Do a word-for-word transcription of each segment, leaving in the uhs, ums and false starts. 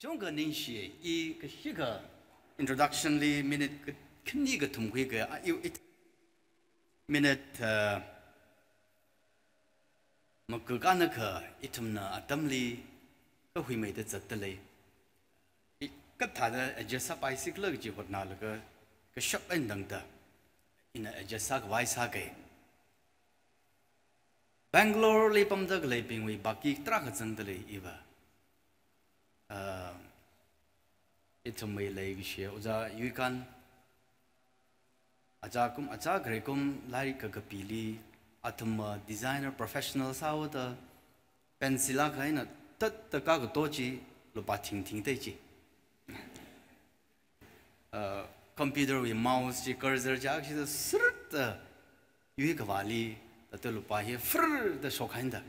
Chungkha ningshi, i kashikha introduction li minute ka-, khani kathum khuikha, a, i, i, minute, uh, makakana kha ithumna atamli kahuimeida zatdalei. I, kathāda adjust sāpaisi khala kaji hotnalaga kashap eina tangda ina adjust sākhavai sākei. Bangalore li pamda khaleibingwui baki tarākha zangdalei iva. Ah, ithumwui leikashi Ojā Yuikan, achā kum, achā khare kum lairik kakapili, athumva designer professional sāhaoda, pencil akha eina tatda kakato chi, lupā thingthing tei chi. Uh, computer wui mouse chi, cursor chi, akshida srta yuikavāli, tata lupā hi frrda shokhaida.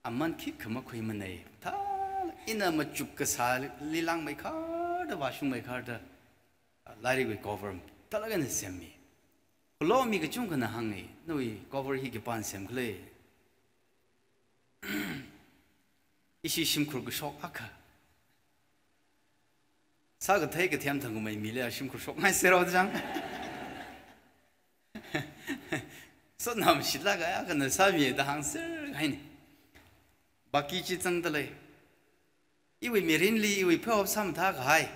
Aman khikha makhuimanei. Thā ina machuk kasāli langmeikharda, vāshungmeikharda, uh, lairikwui cover thālāk eina semmi. Khulo mi kachungkhana hāngi, nawui cover hi khipāna semkhala. Ishi shimkhur kashok akha. Sākathei kathem thangkhamei mili shimkhur shokngaisera da chang. Sotnam shilaka akhana sāmi da hāngser haini. Baki chi zangdalei. Iwui mirinli, iwui pheihop sāmathākahai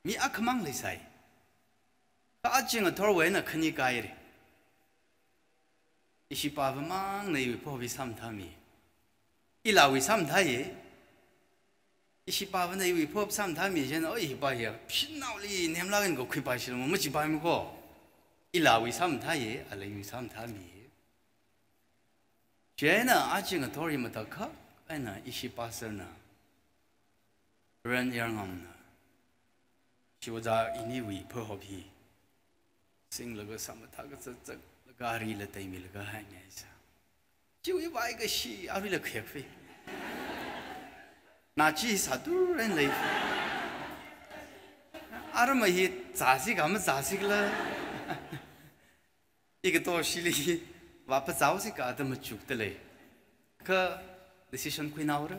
mi akhamang leisai. Kha aja ngathorwui eina khani kairi. Ishipāva mangna iwui pheihop hi sāmathāmi. Ilāwui sāmathāi. Ishipāvana iwui pheihop sāmathāmi chieina, oi, hipā hi shanaoli nemlāk eina kakhuipā shilamo machipaimako. Ilāwui sāmathāi, aleiwui sāmathāmi. Chieina aja ngathor hi matakhak eina ishi pastorna, Reverend Yarngamna, ishi Ojā iniwui pheihop hi singlaga sāmathā kazat zatlaga arila teimilaga haingaisa. Chiwui vai kashi arila khayakfi. Na chi sātur eina lei. Arama hi zāsi kha mazāsi khala. Ikato shili vāpazāosi kha da machukdalei. Kha decision khuinaora.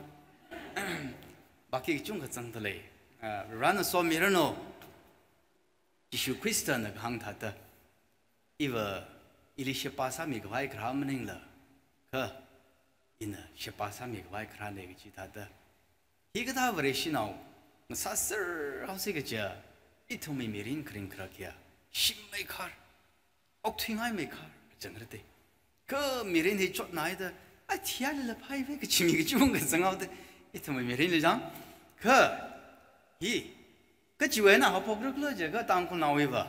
Baki kachungkha zangdalei. Ah, Varena somiranu. Jishu Khristana kahāng thāda, iva ili sheba sāmikhavai kharā maningla, kha ina sheba sāmikhavai kharānei kaji thāda. Hikathā Vareshinao ngasāser haosi kaja, ithumwui mirin kharing kharak hiya shimmeikhar, okthuingaimeikhar kachang rate. Kha mirin hi chotnaida, a, thiyalila phaive kachi mi kachungkha zanghaoda, ithumwui mirinli chang. Kha hi kachiwui eina haophokra khala jiakha Tangkhulnaowuiva,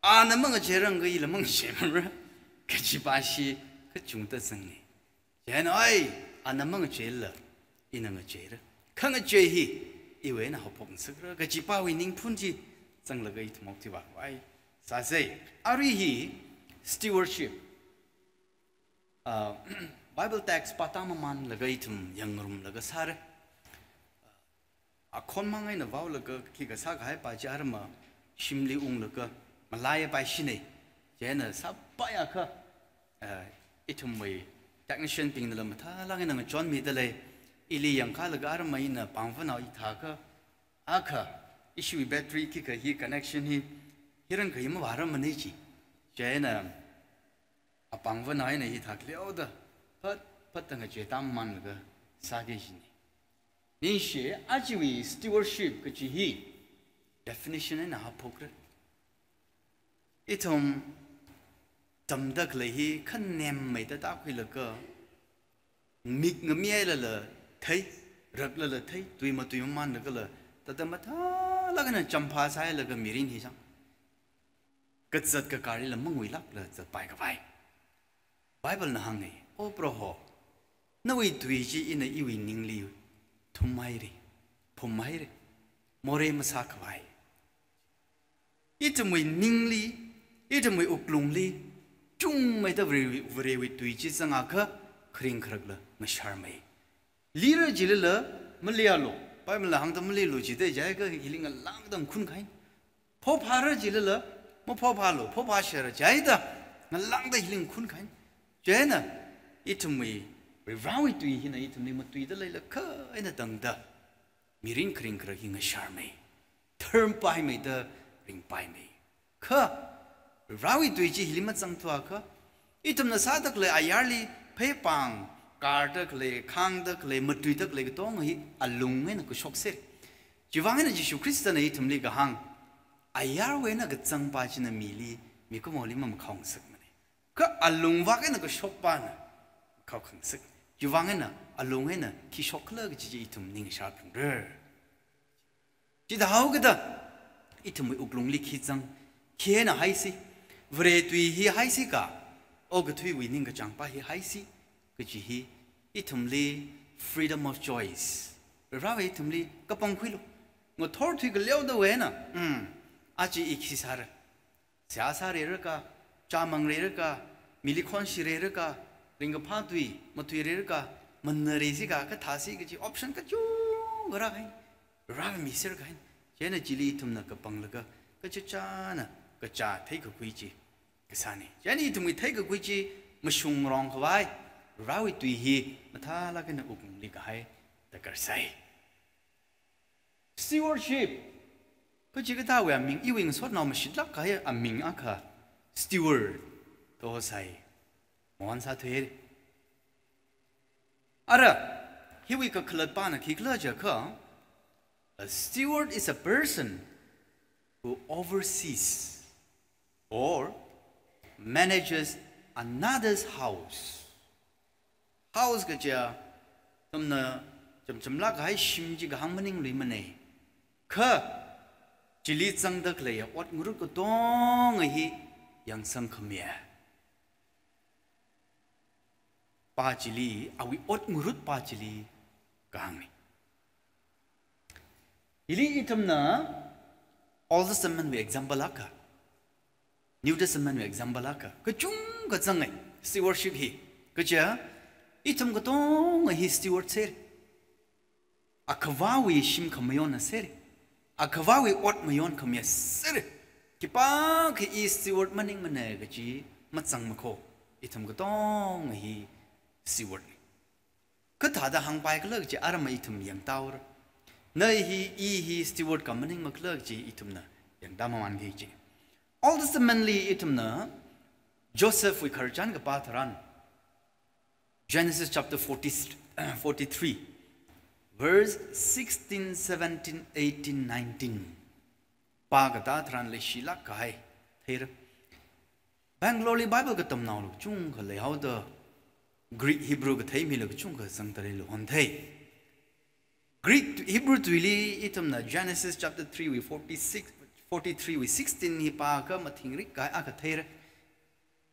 ana mangacheirang kha ila mangacheimara kaji pā shi kachungda zangnei. Chieina, ai, ana mangacheila, ina ngacheira. Khangachei hi iwui eina haophokngasakra kajipāwui ningphun chi zanglaga ithum okthuiva, ai, sāsei. Arui hi stewardship. Ah, Bible text pātāmamanlaga ithum yangngarumlaga sāra. Akhon mang eina vaolaga khikha sākahai pā chi arama shimli unglaga malaiya paishinei. Chieina sāpaiakha, eh, ithumwui technician bingnala mathālāk eina ngachonmidalei. Ili yangkalaga arama ina pāngvanao ithākha, akha, ishiwui battery khikha hi connection hi, hiran kha hi mavāramanei chi. Chieina apāngvanao eina hithākha leoda, phat, phat tangachei tāmamanlaga sāki kajinei. Ningshi, ajawui stewardship kaji hi definition eina haophokra. Ithum tamda khalei hi khanemmeida tākhuilaga, mik ngamihailala thei, raklala thei, tui matui mamanlagala, tata mathālāk eina champhā sāhailaga mirin hi chang. Kazat kakarila manguilākla zatpaikhavai. Biblena hāngngai, O Proho, nawui tui chi ina iwui ningli thumhaira, phumhaira, morei masākhavai. Ithumwui ningli, ithumwui wuklungli, chungmeida Varewui, Varewui tui chi zangakha kharing kharakla ngasharmei. Lira jilala malealu, Biblena hāngda malealu jida jiakha hili ngalāngda ngakhun kahaina. Phophāra jilala, maphophālu, phophāshara jida, ngalāngda hili ngakhun kahaina. Chieina, ithumwui Varivarāwui tui hina ithumli matuida leilakha eina tangda mirin kharing kharak hi ngasharmei, tharmpaimeida ringpaimei. Kha Varivarāwui tui chi hili mazangthuakha, ithumna sāda khalei ayarli pheipāng, karda khalei, khāngda khalei, matuida khalei katonga hi alung eina kashokser. Chiwuivang eina Jishu Khristana ithumli kahāng, ayarwui eina kazangpa china mili, mikumoli mamakhaongasakmanei. Kha alungvak eina kashokpana khaokhangasak. Chiwuivang eina alung eina khi shokkhala kaji chi ithum ningshāphalungra. Chithāhaokida, ithumwui wuklungli khi zang, khi eina haisi, Vare tui hi haisi ka, okathuiwui ningkachāngpa hi haisi, kaji hi, ithumli freedom of choice. Varivarāwui ithumli kapangkhuilu. Ngathor thui kaleodawui eina, mm, aja i khi sāra. Seihā sāreira ka, chāmangreira ka, mili khonshireira ka, ringkaphā tui matuireira ka, manare si ka, kathā si kaji option kachungkha rāhai, rāmiser kahai. Chieina chili ithumna kapanglaga, kachāchāna, kachā theikakhui chi kasānei. Chieina ithumwui theikakhui chi mashungrong khavai, Varivarāwui tui hi mathālāk eina wuklungli kahai darkar sai. Stewardship. Kachikathāwui aming, iwui ngasotnao mashitlāk kahai aming akha steward to sai. Mon sāthuihaira. Ara, hiwui kakhalatpana khikhala jiakha, a steward is a person who oversees or manages another's house. House kaja, ithumna chamchamlāk kahai shim chi kahāng maningluimanei. Kha, chili zangda khaleiya ot ngarut katonga hi yangsangkhamiya pa chili, awui ot ngarutpa chili kahāngnei. Hili ithumna Old Testament wui example akha, New Testament wui example akha, kachungkha zangai, stewardship hi. Kaja, ithum katonga hi steward ser. Akhavāwui shim khamayonna ser. Akhavāwui ot mayonkhamiya ser. Khipākha i steward maningmanei kaji mazangmakho. Ithum katonga hi steward. Kathāda hāngpaikhala kaji arama ithum yangtāhaora. Na hi, i hi steward kha maningmakhala kaji ithumna yangtāmamānki kaji. Old Testament li ithumna Joseph wui khararchan kapā tharan, Genesis chapter forty, forty-three, verse sixteen, seventeen, eighteen, nineteen. Pākatā tharan leishilāk kahai theira. Bangalore li Bible katamnaolu chungkha leihaoda, Greek, Hebrew katheimilu chungkha zangda leilu honthei. Greek, Hebrew tuili ithumna Genesis chapter three wui forty-six, forty-three wui sixteen hi pākha mathingrik kahai akha theira.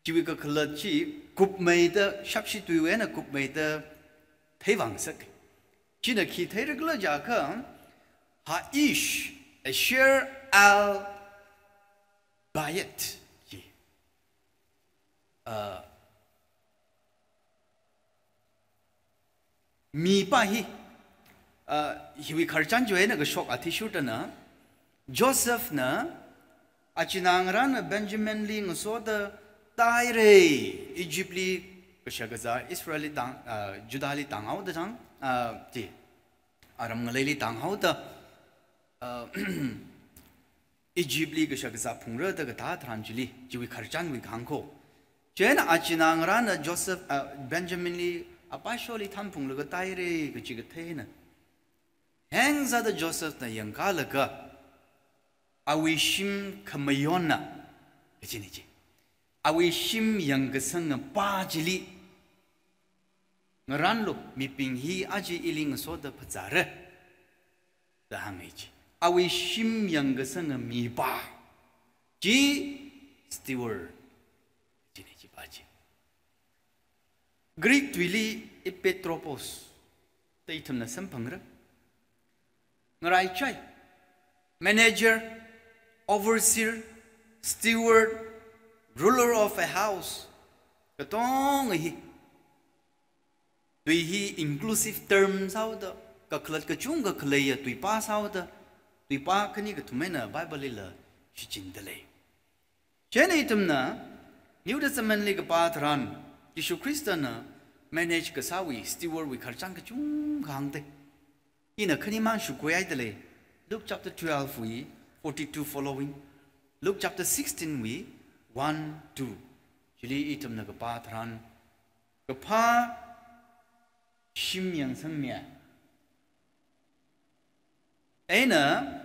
Chiwui kakhalat chi kupmeida, shapshi tuiwui eina kupmeida theivāngasak. China khi theirakhala jiakha, Ha'ish Asher al Bayet chi. Uh, mipā hi, uh, hiwui khararchan chiwui eina kashok athishurda na, Joseph na, achina ngarāna Benjamin li ngasoda tāhairei, Egypt li kashakazā Israel li tāng, uh, Judah li tānghaoda tāng, uh, chi, aram ngaleili tānghaoda, uh, Egypt li kashakazā phungra da kathā tharan chili, chiwui khararchanwui kahāng kho. Chieina achina ngarāna Joseph, uh, Benjamin li apāsholi thanphunglaga tāhairei kaji kathei eina, hengzada Joseph na yangkalaga, awui shim khamayonna kajinei chi. Awui shim yangkasanga pa chili ngarānlu, mibing hi aja ili ngasoda phazāra da hānghai chi. Awui shim yangkasanga mipā chi steward kajinei chi pa chi. Greek tuili epitropos da ithumna samphangra. Ngaraichai, manager, overseer, steward, ruler of a house, katonga hi. Tui hi inclusive term sāhaoda, kakhalat kachungkha khaleiya tuipā sāhaoda, tuipā khani kathum eina Bible lila shichinda lei. Chieina ithumna New Testament li kapā tharan, Jishu Khristana manage kasāwui, steward wui khararchan kachungkha hāngda. Ina khanimang shukhuihaida lei. Luke chapter twelve wui forty-two following. Luke chapter sixteen wui one, two. Chili ithumna kapā tharan, kaphā shim yangsangmiya. Eina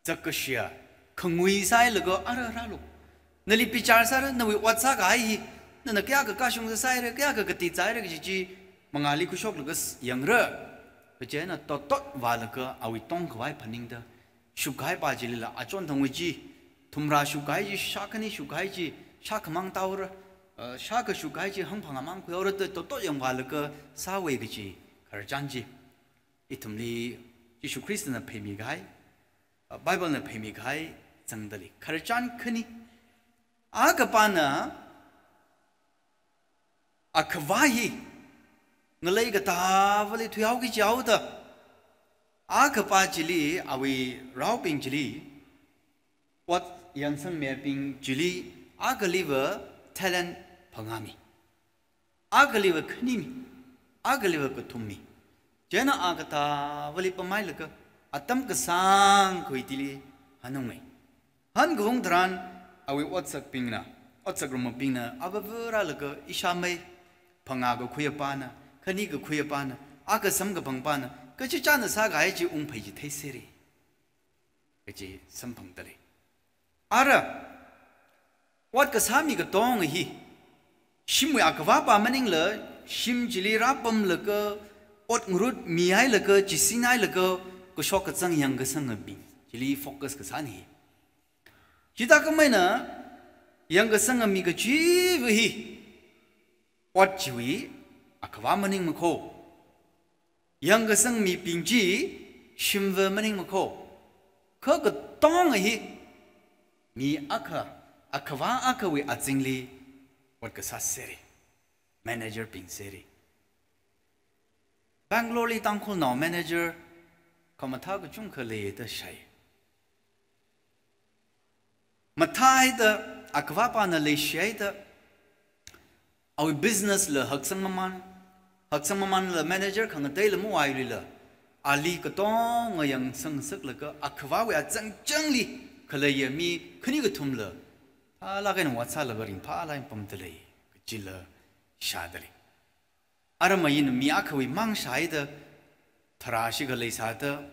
zakkashiya khangui sāhailaga ara rālu. Nali bichar sāra, nawui ot sākahai hi, nana kayākha kashung sāsāhaira, kayākha kati zāhaira kaji chi mangāli khuishoklaga s-, yangra. Kaje eina totot vālaga awui tongkhavai phaningda, shukkahai pā chilila achon thangwui chi, thumrā shukkahai chi, shākhani shukkahai chi, shākhamang tāhaora, uh, shākha shukkahai chi hangphangā mang khuihaora da totot yangvālaga sāvai kaji khararchan chi ithumli Jishu Khristana pheimikahai, uh, Bible na pheimikahai zangda lei. Khararchan khani, akhapāna akhavā hi ngalei katāvali thuihaoki jihaoda, akhapā chili, awui raobing chili, ot yangsangmibing chili, akhaliva talent phangā mi, akhaliva khani mi, akhaliva kathum mi. Chieina a katāvali pamhailaga, atam kasāng khuitili hanungngai. Hankahung tharan, awui otsakbingna, otsakrummabingna, avāva rālaga ishāmei, phangā kakhui apāna, khani kakhui apāna, akha samkaphang pāna, kachichāna sākahai chi ungphei chi theiserra kaji samphangda lei. Ara, ot kasā mi katonga hi, shimwui akhavā pā maningla, shim chili rāpamlaga, ot ngarut mihailaga, chisinhailaga, kashok kazang yangkasanga mi chili focus kasāna hi. Chithākhameina, yangkasanga mi kachiva hi, ot chiwui akhavā maningmakho. Yangkasang mibing chi shimva maningmakho. Kha katonga hi mi akha, akhavā akhawui azingli ot kasā serra. Manager bing serra. Bangalore li Tangkhulnao manager khamathā kachungkha leida shāi. Mathāhaida, akhavā pāna leishihaida, awui business la haksang mamān, haksang mamānla manager khangateila mavailila, ali katonga yangsangsaklaga, akhavāwui azangchangli khaleiya mi khani kathumla, phalāk eina ot sālaga ringphālāk eina pamda lei, kajila shāda lei. Ara mayina mi akhawui mang shāhaida, tharā shikha leisāda,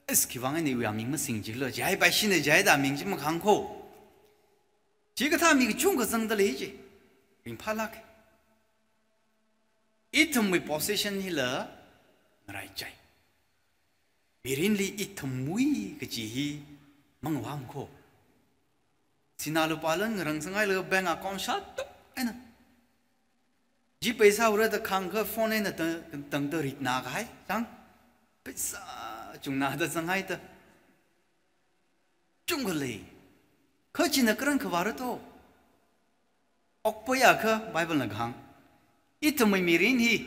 "Is, khiwuivang eina iwui aming masing jikhala?" jihai paishina jihaida aming chi makhāngkho. Chikathā mi kachungkha zangda lei chi. Ringphālāka. Ithumwui position hila ngaraichai. Mirinli ithumwui kaji hi mangvāmkho. Sinā lupā lan ngarāngasanghailaga bank account shātok eina, GPay sāhaora da khāngkha phone eina tang, tangda ritnā kahai, chang, pheisā chungnāda zanghaida. Chungkha lei. Kha china kharan khavāra to. Okpaiakha Bible na kahāng, ithumwui mirin hi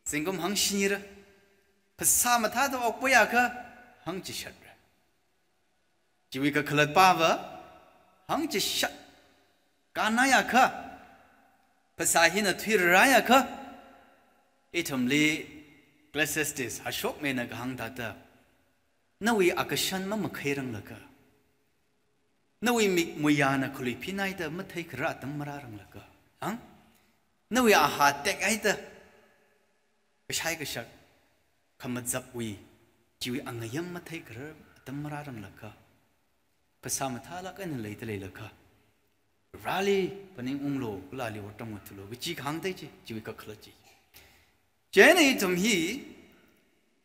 zingkum hangshini ra. Phasā mathāda okpaiakha hangchishatra. Chiwui kakhalat pāva hangchishat. Kannaiakha, phasā hina thuiraraiakha, ithumli Ecclesiastes hashokmina kahāng thāda, nawui akashan mamakhairanglaga, nawui mik muiyana khalui phinhaida matheikharar atam marāranglakha, ang? Nawui ahā tekhaida, kashai kashak, khamazapwui, chiwui angayam matheikharar atam marāranglakha, phasā mathālāk eina leida leilakha, Vareli phaningunglu, kalāli otram ngathālu, kaji kahāng thei chi, chiwui kakhalat chi. Chieina ithum hi,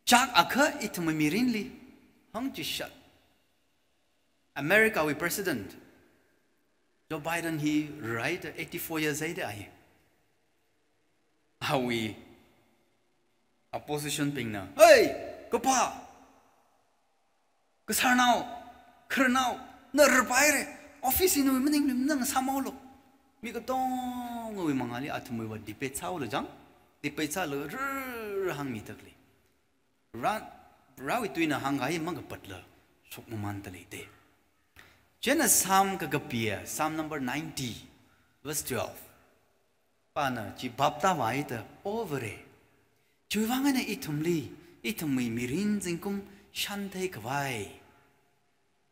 chākakha ithumwui mirinli hangchishat. America wui President Joe Biden hi rāhaida eighty-four years eina da ai. Awui opposition bingna, "Hey, kapā, kasarnao, khararnao, na rarpaire, office hi nawui maningli manang sāmolu. Mi katongawui mangāli athumwui vang debate sālu jang, debate sālu," rarhāngmi takli. Ra, Varewui tuina hāngkahai mangapatla shokmamānda leida. Chieina Psalm kakapiya, Psalm number ninety, verse twelve. pana chi bapta vāhaida, O Vare, chiwui vang eina ithumli, ithumwui mirin zingkum shanthei khavai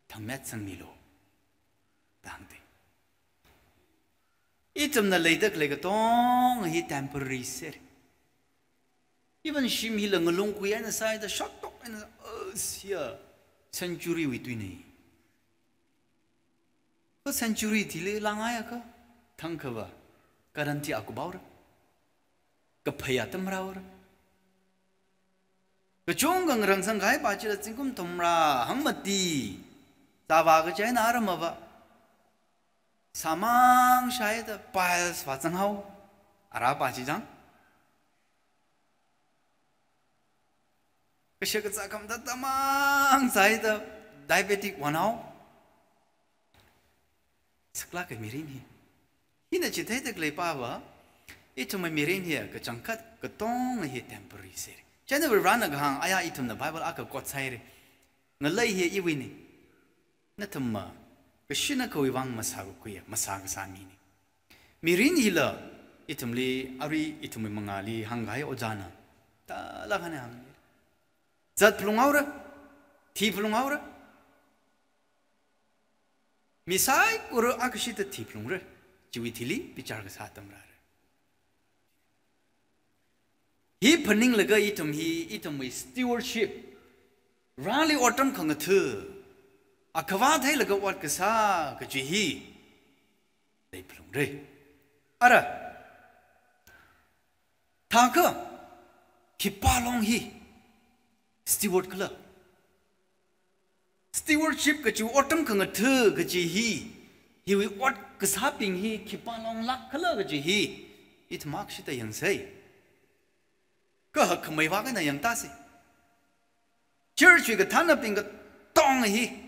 thangmet sangmilu, da hāngda. Ithumna leida khalei katonga hi temporary sera. Even shim hila ngalung khuiya eina sāhaida shaktok eina, uh, siya century wui tuina. Kha century thili langaiakha, thangkha va guarantee akuphaora. Kaphei atam rāhaora. Kachungkha ngarān sangkahai pa chila zingkum thumrā hangmati zāvā kachi eina aram ava sāmang shāhaida piles vāzanghao. Ara pa chi chang. Kashak kazā khamtā tamang sāhaida diabetic vānao. Saklāka mirin hi. Hina chitheida khalei pa va, ithumwui mirin hi kachangkhat katonga hi temporary sera. Chieina Varena kahāng aya ithumna Bible akha quote sāhaira. Ngalei hi iwuina. Nathumva kashina akhawui vang masākakhuiya, masākasā mina. Mirin hila ithumli, arui ithumwui mangāli hāngkahai ojāna talāk eina hāng. Zat phalunghaora, thi phalunghaora. Mi saikora akhashida thi phalungra. Chiwui thili bichar kasā atam rāra. Hi phaninglaga ithum hi, ithumwui stewardship, Vareli otram khangatha, Akhava theilaga ot kasā kaji hi lei phalungra. Ara, thākha, khipālong hi steward khala? Stewardship kachi otram khangatha kachi hi, hiwui ot kasābing hi khipālonglāk khala kachi hi, ithum akhashida yangsei. Kahak khamei vak eina yangtāsei. Church wui kathānabing katonga hi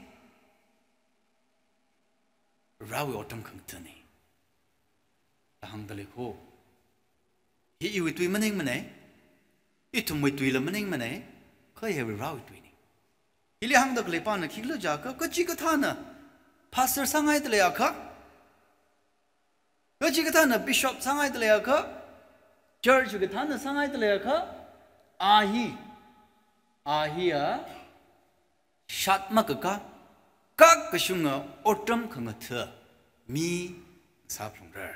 Varewui otram khangathana da hāngda lei kho. Hi iwui tui maningmana, ithumwui tuila maningmana, kha hi Varewui tuina. Hili hāngda khalei pana khikhala jiakha, kachikathāna pastor sāngaida leiakha, kachikathāna bishop sāngaida leiakha, church kathāna sāngaida leiakha, a hi, a hi a, shat makaka, kakashunga otram khangatha mi sāphalungra.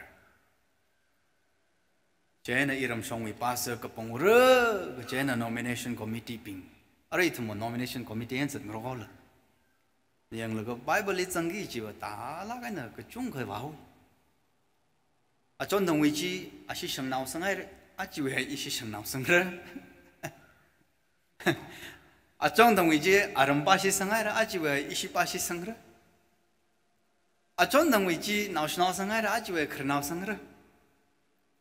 Chieina iramshongwui pastor kapung ra, kachieina nomination committee bing. Ara ithumva nomination committee eina zatngarok haola. Yanglaga Bible li zangki chiva talāk eina kachungkha vāhao. Achon thangwui chi ashi shangnao sāngaira, achiwui ishi shangnao sangra. Achon thangwui chi aram pashi sāngaira, achiwui ishi pashi sangra. Achon thangwui chi naoshinao sāngaira, achiwui khararnao sangra.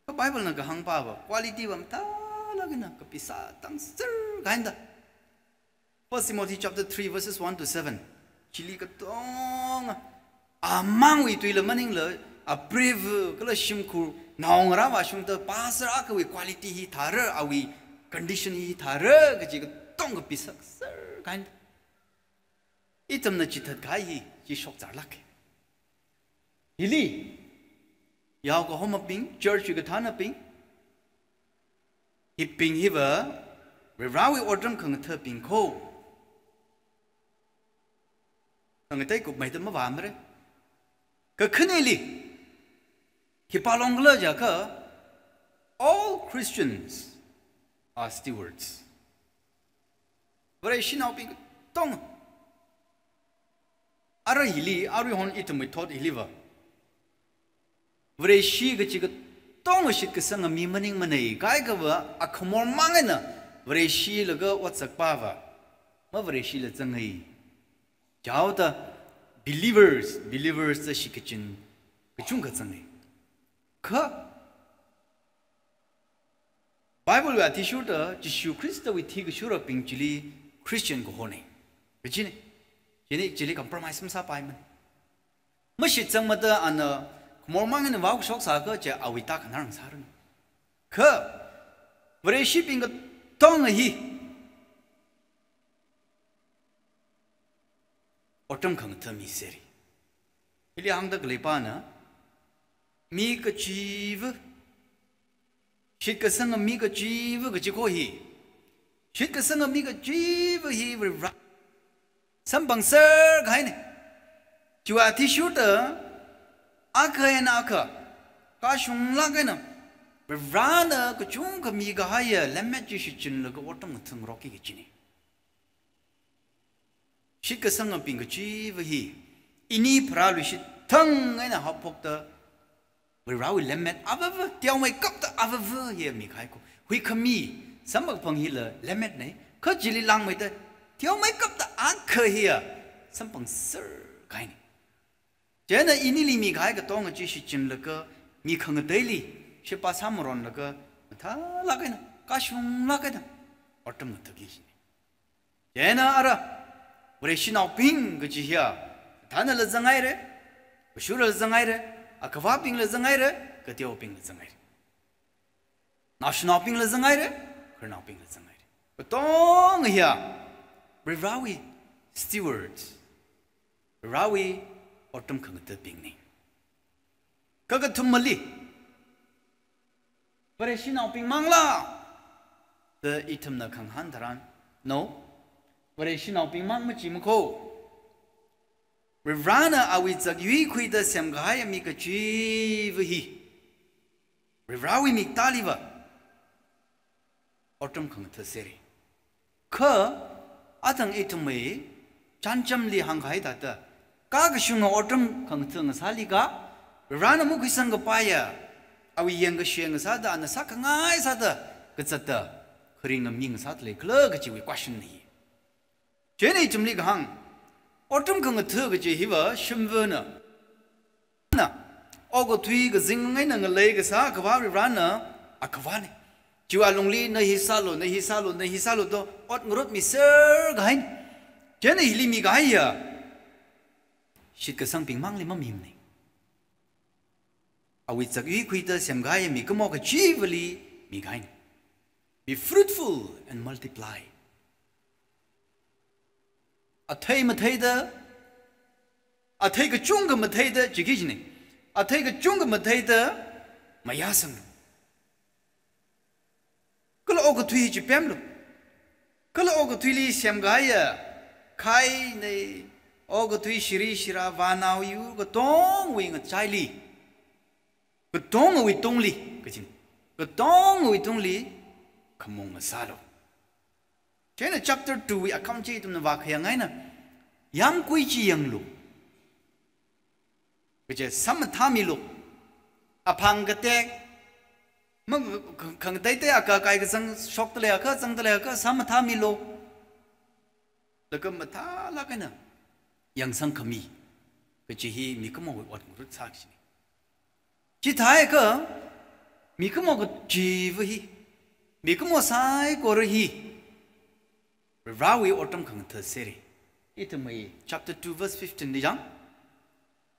Kha Bible na kahāng pava, quality va mathālāk eina kapisā tangser kahaina. First Timothy chapter three verses one to seven. Chili katonga, amangwui tuila maningla, apreivawui kala shimkhur naongarā vāshungda pastor akhawui quality hi thāra, awui condition hi thāra, kaji katong kapisā tangser kahaina. Ithumna chithatkahai hi, chi shokzarlāka. Hili, yao kahomabing, church wui kathānabing, hibing hiva, Varewui otram khangathabing kho. Khangatei kupmeida mavāmara. Kakhaneli, khipālong khala jiakha, all Christians are stewards. Vareshinaobing katong. Ara hili, aruihon ithumwui thot hiliva, Vareshi kachi katonga shitkasanga mi maningmana, kaikhava akhamor mang eina Vareshilaga otsakpava, mavareshila zangai. Chaoda believers, believers da shitkachin kachungkha zangai. Kha Bible wui athishurda Jishu Khristawui thi kashurabing chili Christian kahona. Kachina. Chieina chili compromise masāpaimana. Mashitsangmada ana khamor mang eina vaokashok sāakha chi awui tākhangarān sāranu. Kha Vareshibing katonga hi otram khangatha mi sera. Hili hāngda khaleipana, mi kachiva Shitkasanga mi kachiva kachi ko hi. Shitkasanga mi kachiva hi Varivara sampangser kahaina. Chiwui athishurda, akha eina akha kashunglāk eina Varivarana kachungkha mikahaiya lemmet chi shichinlaga otram ngathangarokki kachina. Shitkasangabing kachiva hi, ini pharāluishit thang eina haophokta, Varivarawui lemmet avava, teomeikapta avava hiya mikahai ko. Huikhami, samphangphang hila lemmetna, kha chili langmeida, teomeikapta akha hiya sampangser kahaina. Chieina inili mikahai katonga chi shichinlaga, mi khangateili sheba sāmaronlaga, mathālāk eina, kashunglāk eina otram ngathaki kachina. Chieina ara, Vareshinaobing kachi hiya, kathānala zanghaira, kashurala zanghaira, akhavābingla zanghaira, kateobingla zanghaira. Naoshinaobingla zanghaira, khararnaobingla zanghaira. Katonga hiya, Varivarawui steward, Varivarawui otram khangathabingna. Kakathumali, Vareshinaobing mangla da ithumna khangahān tharan, no, Vareshinaobing mang machi mako. Varivarana awui zakyui khuida semkahaiya mi kachiva hi, Varivarawui miktāliva otram khangatha sera. Kha, athang ithumwui chānjamli hāngkahai thāda, kakashunga otram khangatha ngasāli kha, Varivarana makhuisangkapaiya, awui yangkashe ngasāda, ana sākhangai sāda, kazata, kharinga mi ngasāda leikhala kachiwui question hi. Chieina ithumli kahāng, otram khangatha kachi hiva shimvana. Na, okathui kazing eina ngalei kasā Akhavā Varivarana Akhavāna. Chiwui alungli na hi sālu, na hi sālu, na hi sālu da ot ngarutmiser kahaina. Chieina hili mikahaiya shitkasangbing mangli mamimana. Awui zakyui khuida semkahaiya mikumo kachivali mikahaina. Be fruitful and multiply. Athei matheida, athei kachungkha matheida, chiki kajina. Athei kachungkha matheida, mayāsanglu. Kala okathui chipemlu. Kala okathuili semkahaiya, khaina, okathui shiri shira, vānao yur katongawui ngachaili, katongawui tungli, kajina. Katongawui tungli, khamong ngasālu. Chieina chapter two wui account chi ithumna vākhayang eina, yāmgui chi yanglu. Kaje sāmathāmilu. Aphang katek, ma-, kha-, khangateitei akha kaikazang shokda leiakha, zangda leiakha, sāmathāmilu. Laga mathālāk eina yangsangkhami kachi hi mikumowui ot ngarut sā kajina. Chithākha, mikumo kachiva hi, mikumo saikora hi, Varivarawui otram khangatha sera. Ithumwui chapter two verse fifteen li chang,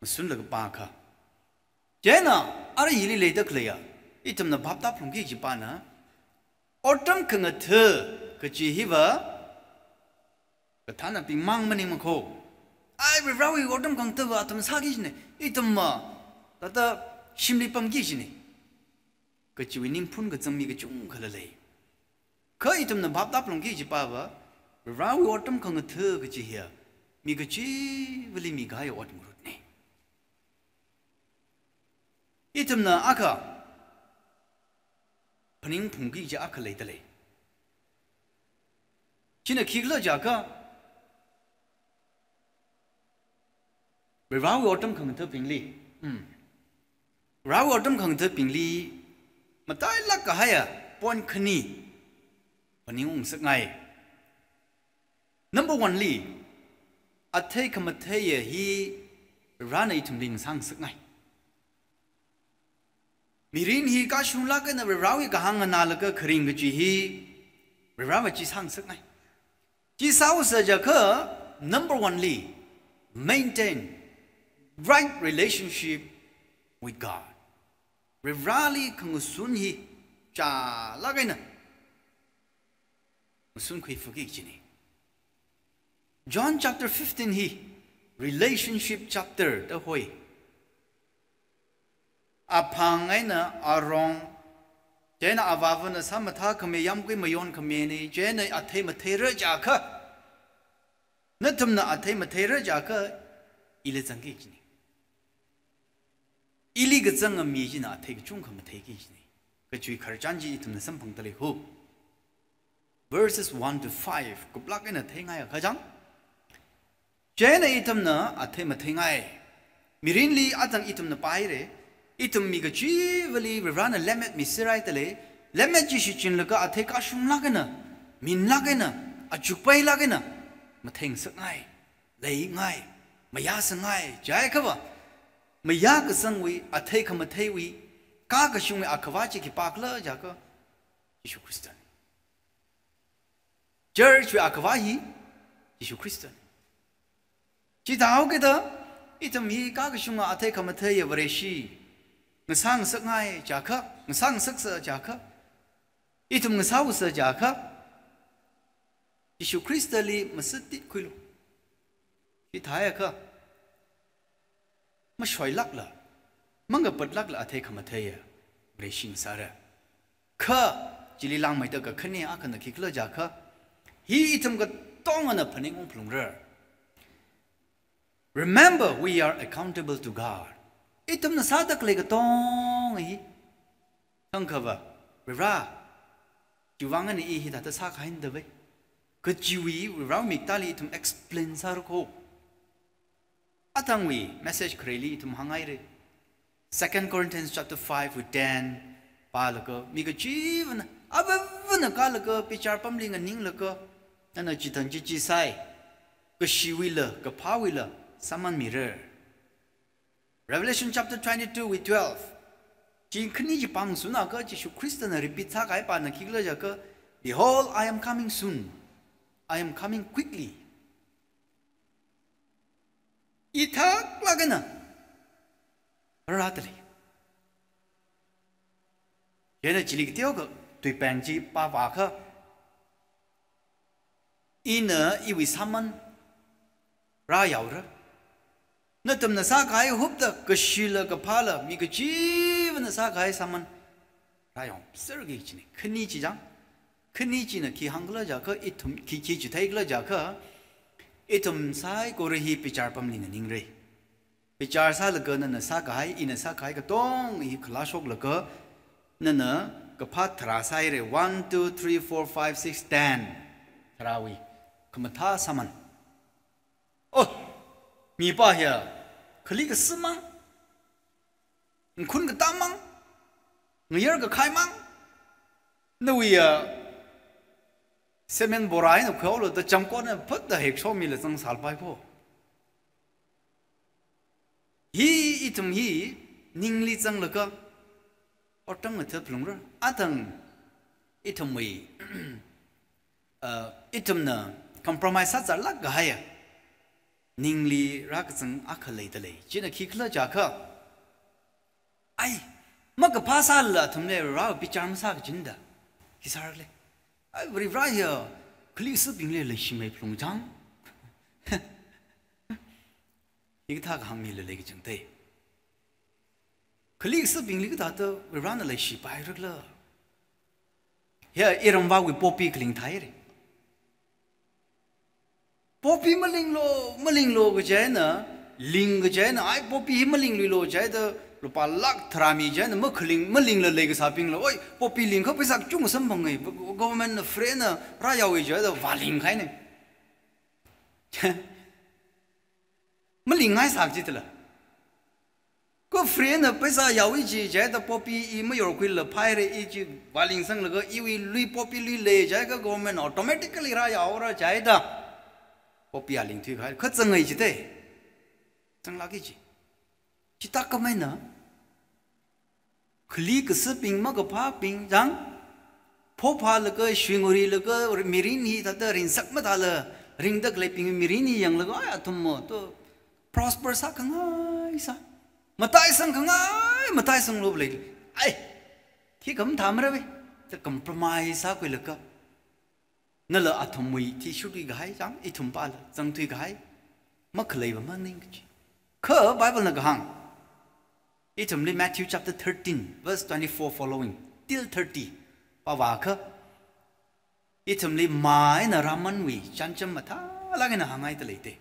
masunlaga pākha. Chieina, ara hili leida khaleiya, ithumna bhap tāphalungki kajipana, otram khangatha kachi hiva, kathānabing mang maningmakho. Ai, Varivarawui otram khangathava atam sāki kajina, ithumva, thāda shimli pamki kajina. Kachiwui ningphun kazang mi kachungkhala lei. Kha ithumna bhap tāphalungki kajipava, Varivarawui otram khangatha kachi hiya, mi kachivali mikahaiya ot ngarutna. Ithumna akha phaningphungki kaji akha leida lei. China khikhala jiakha, Varivarawui otram khangathabingli, mm, Varivarawui otram khangathabingli matailāk kahaiya point khani phaningung ngasakngai. Number one li, athei khamatheiya hi Varivarana ithumli ngasāngasakngai. Mirin hi kashunglāk eina Varivarawui kahāng nganālaga kharing kaji hi Varivarava chi sāngasakngai. Chi sāhaosa jiakha, number one li, maintain right relationship with God. Varivarali khangasun hi chālāk eina ngasun khuiphaki kajina. John chapter fifteen hi relationship chapter da hoi. Aphang eina arong, Chieina avāvana sāmathākhami yamkui mayonkhami ni, chieina athei matheira jiakha, nathumna athei matheira jiakha, ili zangki kajina. Ili kazanga mi china athei kachungkha matheiki kajina. Kachiwui khararchan chi ithumna samphangda lei ho. Verses one to five, kuplāk eina theingai akha chang. Chieina ithumna athei matheingai. Mirinli atang ithumna pāhaira. Ithum mi kachivali Varivarana lemmet misārai da lei. Lemmet chi shichinlaga athei kashunglāk eina, minlāk eina, achukpailāk eina, matheingasakngai, leingai, mayāsangngai, jiakhava, mayākasangwui, athei khamatheiwui, kakashungwui Akhava chi khipākhala jiakha, Jishu Khristana. Church wui Akhava hi Jishu Khristana. Chithāhaokida, ithum hi kakashunga athei khamatheiya Vareshi ngasāngasakngai jiakha, ngasāngasaksa jiakha, ithum ngasāusa jiakha, Jishu Khristali masatithuilu. Chithāhaiakha, mashoilākla, mangapatlākla athei khamatheiya Vareshi ngasāra. Kha, chili langmeida kakhane akhana khikhala jiakha, hi ithum katongana phaningungphalungra. Remember, we are accountable to God. Ithumna sāda khalei katonga hi, thangkhava, Varivara, chiwui vang eina i hithāda sākahaina da vai, kajiwui Varivara miktāli ithum explain sāra kho. Atangwui message khareli ithum hānghaira. Second Corinthians chapter five wui ten pālaga, mi kachivana, avāvana kālaga, bichar pamli nganinglaga, nana chithang chichi sāi, kashiwuila, kaphāwuila sāman mira. Revelation chapter twenty-two wui twelve. Chi khani chi pāngasuna kha Jishu Khristana repeat sākahai pāna khikhala jiakha, "Behold, I am coming soon. I am coming quickly." I thaklāk eina rāda lei. Chieina chili kateokha tuipeng chi pāvākha, ina iwui sāman rāyaora. Nathumna sākahai hupda kashila kaphāla mi kachivana sākahai sāman rāyangserki kajina. Khani chi chang. Khani china khi hāngkhala jiakha ithum khi khi chitheikhala jiakha, ithum saikora hi bichar pamli nganingra. Bichar sālaga nana sākahai, ina sākahai katonga hi khalāshoklaga, nana kaphā tharā sāhaira, one, two, three, four, five, six, ten. Tharāwui khamathā sāman. Oh, mipā hiya, khali kasā mang, nkhun katā mang, ngayar kakhai mang, nawui ya, cement bora eina khuihaolu da chamkotna phatta hekshomila zangsālapai kho. Hi ithum hi ningli zanglaga, otang ngathā phalungra. Atang ithumwui, uh, ithumna compromise sāzālāk kahaiya ningli rākazang akha leida lei. China khikhala jiakha, ai, makaphā sālala athumli Varivara bichar masā kajina da. Khi sāra lei. Ai, Varivara hiya khali kasābingli leishimei phalung chang. Hikathā kahāng mila lei kachangthei. Khali kasābingli kathāda Varivarana leishipairakhala. Hiya iramvāwui poppy khaling thāhaira. Poppy malinglo, malinglo kaji eina, ling kaji eina, ai poppy hi malingluilo jida, lupā lakh tharā mi jida, makhaling, malingla leikasābingla, oi, poppy lingkha paisa kachungkha samphangai, government na free na rāyaowui jida, vālingkahaina. Malingngai sā kajitala. Kha free na paisa yaowui chi jida poppy i mayorkhuila phaira i chi vālingsanglaga iwui lui poppy lui lei jiakha government automatically rāyaora jida. Poppy a lingthuikahai, kha zangngai jite. Zanglāki ji. Chithākhameina. Khali kasābing makaphābing chang, phophālaga, shuingurilaga, mirin hi thāda ringsak mathāla, ringda khaleibing mirin hi yanglaga, ai, athummo, to, prosper sākhangai sā. Mataisangkhangai, mataisanglo lei. Ai, khi khamathā mara ve, to compromise sākhuilaga. Nala athumwui athishurkahai chang, ithumpāla zangthuikahai makhaleiva maning kaji. Kha Bible na kahāng, ithumli Matthew chapter thirteen, verse twenty-four following. till thirty pāvākha, ithumli mā eina rāmanwui chānjam mathālāk eina hāngngaida leite.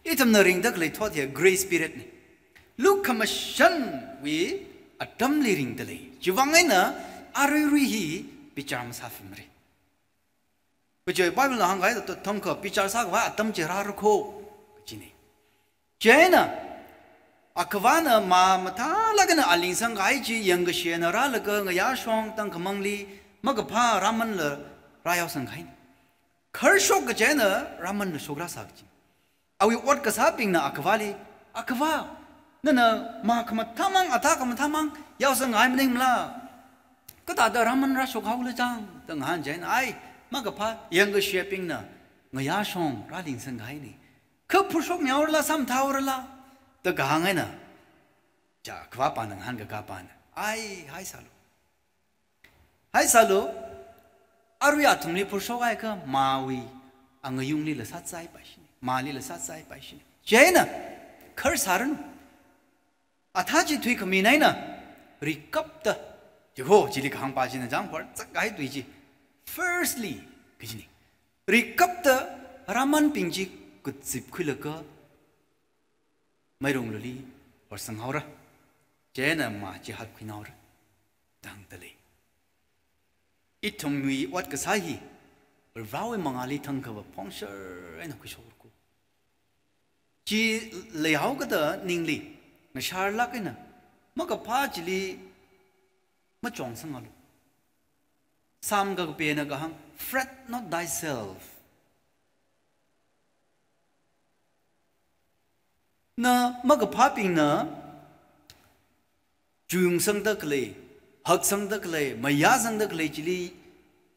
Ithumna ringda khalei thot hi grace period na. Lukhamashanwui atamli ringda lei. Chiwuivang eina aruirui hi bichar masāfimara. Kaje Biblena hāngkahai thāda thangkha bichar sākhavai atam chi rāra kho, kajina. Chieina, akhavana mā mathālāk eina aling sangkahai chi yangkashena rālaga ngayāshong tangkhamangli makaphā rāmanla rāyao sangkahaina. Kharshok kaje eina rāmanla shokrasā kaji. Awui ot kasābingna akhavali, "Akhava, nana mā khamathāmang, athā khamathāmang yao sangkahai maningmala? Kathāda rāman rāshok haola chang?" da ngahān chieina, ai, makaphā yangkashebingna ngayāshong rāling sangkahaina. Kha phurshokmihaorala, sāmathāhaorala da kahāng eina, cha, akhavapana ngahānkakapana, ai, haisālu. Haisālu, arui athumli phurshok haiakha māwui angayunglila sāzaipaishina, mālila sāzaipaishina. Chieina, kharsāranu. Athā chi thuikhamina eina, rikapta, chi ho, chili kahāngpa china chang, horzakkahai tui chi. Firstly, kajina. Rikapta rāmanbing chi kazipkhuilaga meirungluli horsanghaora. Chieina mā chi hatkhuinaora da hāngda lei. Ithumwui ot kasā hi, Varewui mangāli thangkhava phongshar eina khuishokra kho. Chi leihokada ningli, ngasharlāk eina, makaphā chili machong sangalu. Psalm kakapena kahāng, "Fret not thyself." Na makaphābingna chuiungsangda khalei, haksangda khalei, mayāsangda khalei chili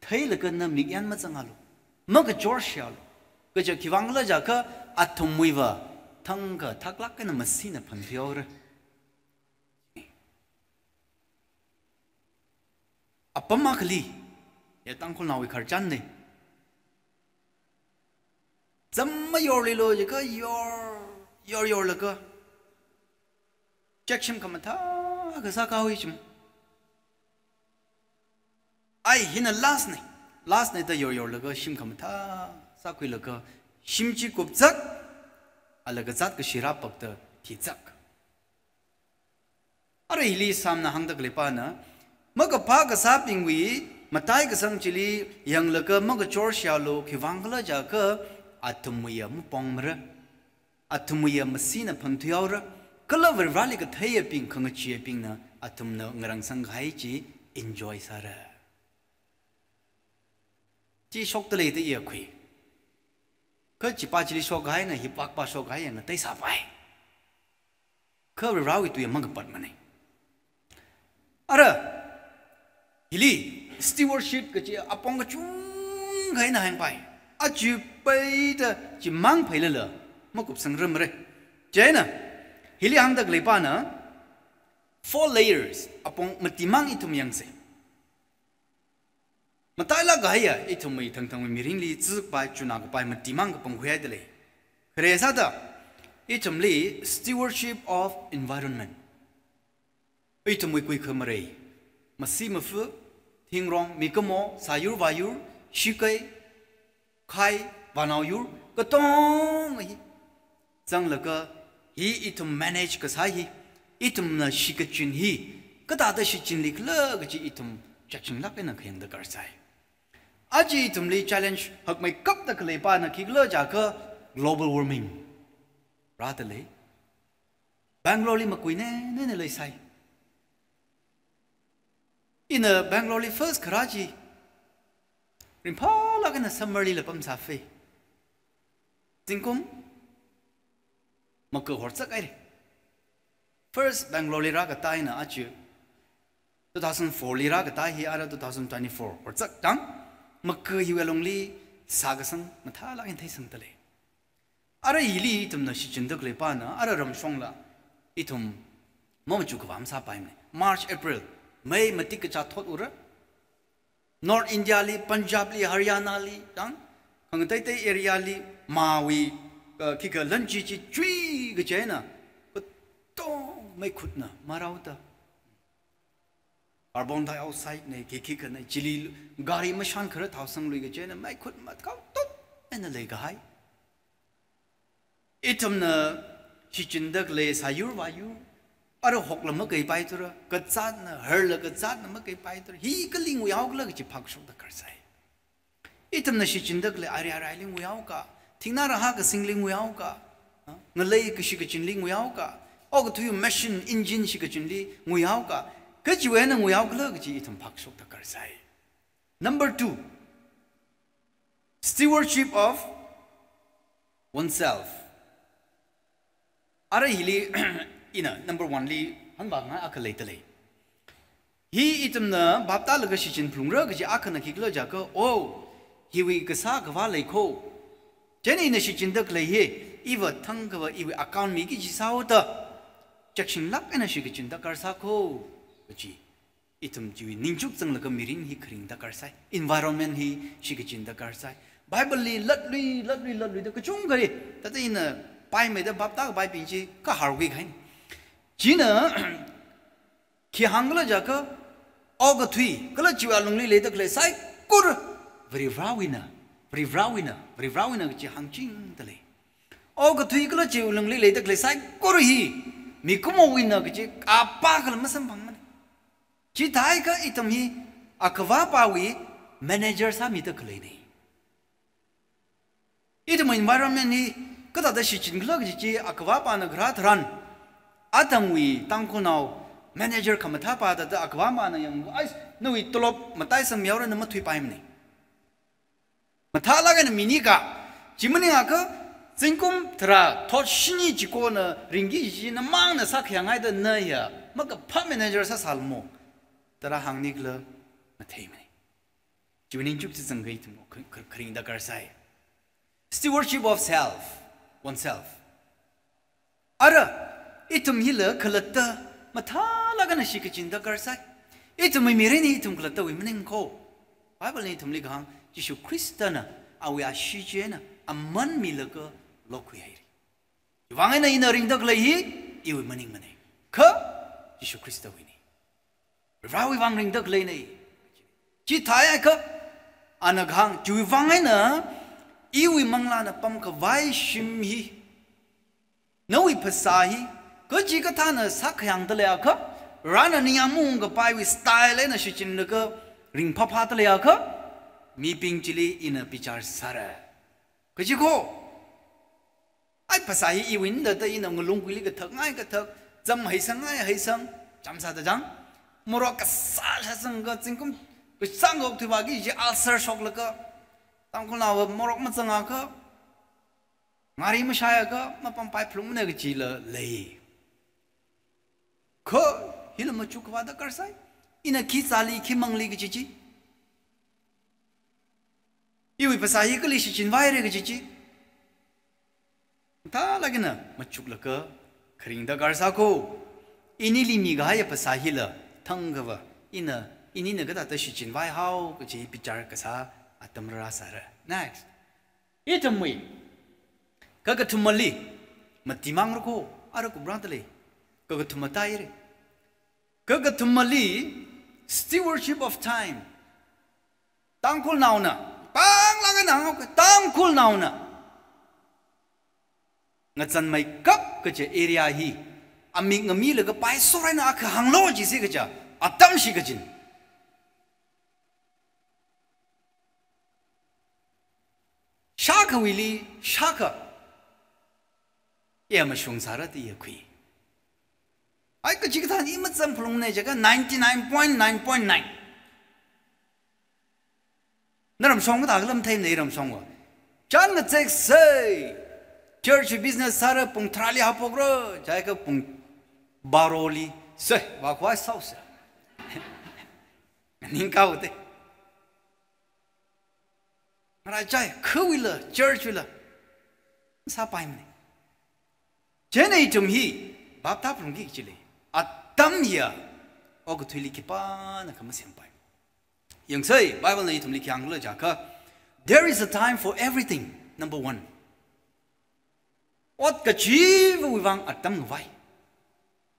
theilaga na mikyan mazangalu. Makachorshialu. Kaja khiwuivang khala jiakha athumwuiva thangkha thaklāk eina masina phanthuihaora. Apam akhali, ya Tangkhulnaowui khararchanna. Zam mayorlilo jiakha yor, yor yorlaga, chek shim khamathā kasā kahui chim. Ai, hina last na, last na da yor yorlaga shim khamathā sākhuilaga, shim chi kupzak, ala kazāt kashi rāpakta thizak. Ara hili Psalmna hāngda khaleipana, makaphā kasābingwui mataikasang chili yanglaga makachorshialu, khiwuivang khala jiakha athumwuiya mapongmara, athumwuiya masina phanthuihaora, kala Vareli katheiyabing, khangacheebingna athumna ngarān sangkahai chi enjoy sāra. Chi shokta leida iya khui. Kha chipa chili shokhaina, hi pakpa shokhai eina teisāpai. Kha Varewui tui mangapatmana. Ara, hili stewardship kachi apong kachungkha eina hāngpai. Aja peida chimang phailala makupsangramara. Chieina, hili hāngda khaleipana, four layers, apong matimang ithum yangsa. Matailāk kahaiya, ithumwui thangthangwui mirinli zikpai, chunakapai, matimang kapangkhuihaida lei. Khare sāda, ithumli stewardship of environment. Ithumwui kuikha marei, masi mafa, thingrong, mikumo, sāyur vāyur, shikei, khai, vānao yur, katonga hi zanglaga, hi ithum manage kasā hi, ithumna shikachin hi kathāda shichinli khala kachi ithum chakchinglāk eina khayang darkar sai. Aja ithumli challenge hakmeikapta khaleipana khikhala jiakha global warming rāda lei. Bangalore li makui ne, ne, ne leisai. Ina Bangalore li first kharā chi, ringphālāk eina summer lila pamsāfei. Zingkum maka horzak haira. First Bangalore li rākatā eina aja two thousand four li rākatā hi ara two thousand twenty-four horzak tang, maka hiwui alungli sākasang mathālāk eina theisangda lei. Ara hili ithumna shichinda khaleipana, ara ramshongla ithum mamachukavā masāpaimana. March, April, mei matik kachā thot ura. North India li, Punjab li, Haryana li, tang, khangateitei area li, māwui, uh, khikha lanchi chi chui kachi eina, katong meikhutna maraoda. carbon dioxide nei, khikhi khanei, chili gari mashan khara thao sanglui kachina, maikhut matkao tot eina leikahai. Ithumna shichinda khalei sāyur vāyur, ara hokla makaipai thura, kazatna, harla kazatna makaipai thura, hi kali nguihaokhala kachi phakshokda karsai. Ithumna shichinda khalei ari araili nguihaoka, thingna raha kasingli nguihaoka, ha? Ngalei kashi kachinli nguihaoka, okathui machine, engine shi kachinli nguihaoka, kachiwui eina nguihaokhala kachi ithum phakshokda karsai. Number two, stewardship of oneself. Ara hili, ina number one li hāngvāngai akha leidalei. Hi ithumna bhap tālaga shichin phalungra kaji akhana khikhala jiakha, oh, hiwui kasā kavā leikho. Chieina ina shichinda khalei hi, iva thangkava iwui account miki kaji sāhaoda, chakshing lāk eina shikachin darkar sākho kaji. Ithum chiwui ningchuk zanglaga mirin hi kharing darkar sai, environment hi shikachin darkar sai. Bible li latlui, latlui, latluida kachungkhali, thāda ina paimeida bhap tākapaibing chi kahar khuikahai. China khi hāngkhala jiakha, okathui kala chiwui alungli leida khalei saikora Varivarāwuina, Varivarāwuina, Varivarāwuina kachi hāngchingda lei. Okathui kala chiwui alungli leida khalei saikora hi mikumowuina kachi kapā kala masamphangmana. Chithākha ithum hi akhavāpāwui manager sāmida khaleina. Ithum environment hi kathāda shichinkhala kaji chi akhavāpāna kharā tharan, atamwui Tangkhulnao manager khamathāpā thāda akhavāpāna yang, ai, nawui tolop matai samyaora na mathuipaimana. Mathālāk eina minika, chi maningakha, zingkum tharā thot shini chikona ringki china mangna sākhayang haida na ya, makaphā manager sāsālamo. Thāda hāngnikhala matheimana. Chiwui ningchuk chi zangkha ithum kha-, kha-, kharing darkar sai. Stewardship of self, oneself. Ara, ithum hila khalatta mathālāk eina shikachin darkar sai. Ithumwui mirin hi ithum khalattawui maningkho. Bible na ithumli kahāng, Jishu Khristana awui ashee china aman milaga lokhuihaira. Chiwui vang eina ina ringda khalei hi, iwui maningmana. Kha, Jishu Khristawuina. Varewui vang ringda khaleina. Chithākha, ana kahāng, chiwui vang eina, iwui manglāna pamkhavai shim hi, nawui phasā hi, kachikathāna sākhayangda leiakha, Varena ningyāng maungkapaiwui style eina shichinlaga ringphāphāda leiakha, mibing chili ina bichar sāra. Kachikho, ai, phasā hi iwuina da ina ngalung kuili kathakngai kathak, zam heisang ngai heisang, chām sāda chang. Morok kasā shāsang kazingkum, kasāng kok thuiva kaji ulcer shoklaga, Tangkhulnaova morok mazangakha, ngari mashaiakha, mapampai phalungmana kajila lei. Kha, hila machukkhavā darkar sai. Ina khi zāli, khi mangli kaji chi. Iwui phasā hi kali shichinvāhaira kaji chi. Mathālāk eina machuklaga kharing darkar sākho. Inili mikahaiya phasā hila thangkava, ina, inina kathāda shichinvāhao kaji bichar kasā atam rāsāra. Next. Ithumwui kakathumali, mati mangrakho, ara kuprāda lei. Kakathuma tāhaira. Kakathumali, stewardship of time. Tangkhulnaona, panglāk eina hānghaoka, Tangkhulnaona ngazanmeikap kaja area hi, amik ngamilaga paisor eina akha hānglu jisi kaja, atam shikachin. Shākhawuili, shākha. Iya mashung sāra da iya khui. Ai, kachikathāna i mazam phalungmana jiakha ninety-nine point nine point nine. Naram shong kathā khala matheimana ram shongva. Chān ngazek sai. Church business sāra pung tharāli haophokra. Jiakha pung baroli. Sai, vākhavai sāsa. Ningkaoda. Ngaraichai, khawuila, church wuila. Sāpaimana. Chieina ithum hi, bhap tāphalungki kajili. Atam hiya, okathuili khipānakha masempai. Yangsei, Bible na ithumli khi hāngkhala jiakha, there is a time for everything, number one. Ot kachivawui vang atam ngavai.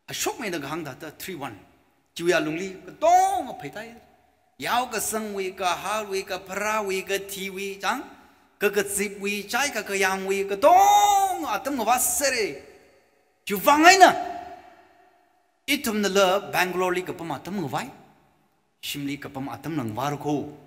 Ashokmeida kahāng thāda three one. Chiwui alungli katonga pheitai. Yao kasangwui, kahalwui, kapharāwui, kathiwui, chang, kakazipwui, chai kakayāngwui, katonga atam ngavā sāra. Chiwuivang eina ithumnala Bangalore li kapam atam ngavai, shimli kapam atam ngavāra kho.